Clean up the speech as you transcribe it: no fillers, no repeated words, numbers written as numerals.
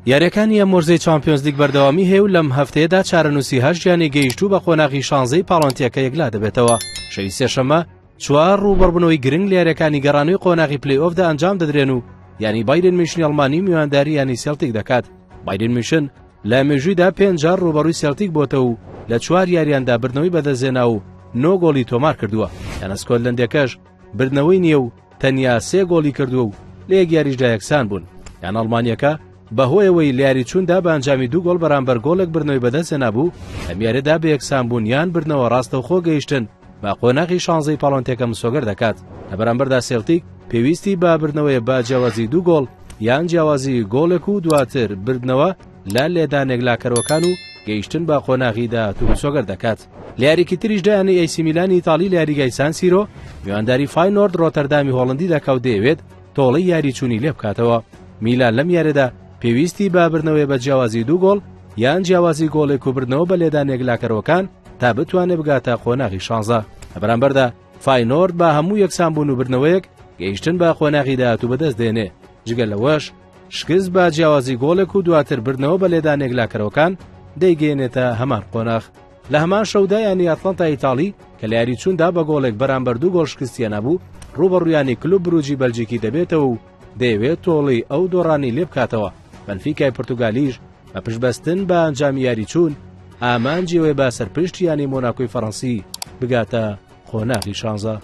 یاریەکانی ئەم وەرزەی چامپیۆنزلیگ بەردەوامی هەیە و لەم هەفتەیەدا چارەنووسی هەشت یانەی گەیشتوو بە قۆناغی شانزەی پاڵۆنتیەکە یەکلا دەبێتەوە. شەوی سێشەممە چوار ڕووبەڕبوونەوەی گرنگ لە یاریەکانی گەڕانەوەی قۆناغی پلی ئۆفدا ئەنجام دەدرێن و یانی بایرن میونشنی ئەڵمانی میوانداری یانی سێلتیک دەکات. بایرن میونشن لە مێژوویدا پێنج جار ڕووبەڕووی سێلتیک بۆتەوە و لە چوار یاریاندا بردنەوەی بەدەستهێنا و نۆ گۆڵی تۆمار کردووە. یانە سکۆتلەندیەکەش بردنەوەی نییە و تەنیا سێ گۆڵی کردووە و لە یەک یاریشدا یەکسان بوون. یانە ئەڵمانییەکە بەهۆیەوەی لە یاری چووندا بە ئەنجامی دوو گۆڵ بەرامبەر گۆڵێک بردنەوەی بەدەستهێنابوو، لەم یاریەدا بە یەکسانبوون یان بردنەوە ڕاستەوخۆ گەیشتن بە قۆناغی شانزەی پاڵۆنتێکە مسۆگەر دەکات. لە بەرامبەردا سێلتیک پێویستی بە بردنەوەیە بە جیاوازی دوو گۆڵ یان جیاوازی گۆڵێک و دواتر بردنەوە لە لێدانێک لاکەرەوەکان و گەیشتن بە قۆناغی داهاتوو مسۆگەر دەکات. لە یاریکی تریشدا یانەی ئەیسی میلانی ئیتاڵی لە یاریگای سان سیرۆ میوانداری فاینۆرد ڕۆتەردامی هۆڵندی دەکا و دەیەوێت تۆڵەی یاری چوونی لێ بکاتەوە. میلان لەم یاریدا پێویستی بە بردنەوەی بە جیاوازی دوو گۆڵ یان جیاوازی گۆڵێک و بردنەوە بە لێدانێک لاکەرەوەکان تا بتوانێت بگاتە قۆناغی شانزە. لە بەرامبەردا فاینۆرد بە هەموو یەکسانبوون و بردنەوەیەک گەیشتن بە قۆناغی داهاتوو بەدەست دێنێ. جگە لەوەش شکست بە جیاوازی گۆڵێک و دواتر بردنەوە بە لێدانێک لاکەرەوەکان دەیگەیەنێتە هەمان قۆناغ. لە هەمان شەودا یانی ئەتڵەنتا ئیتاڵی کە لە یاری چووندا بە گۆڵێک بەرامبەر دوو گۆڵ شکستیانابوو ڕووبەڕوویانی کلوب بروجی بەلجیکی دەبێتەوە و دەیەوێت تۆڵەی ئەو دۆڕانی لێ بکاتەوە. بەنفیکای پرتوگالیش بە پشتبەستن بە ئەنجامی یاری چوون ئامانجی ئەوەیە بە سەرپشتی یانەی مۆناکۆی فەڕەنسی بگاتە قۆناغی شانزە.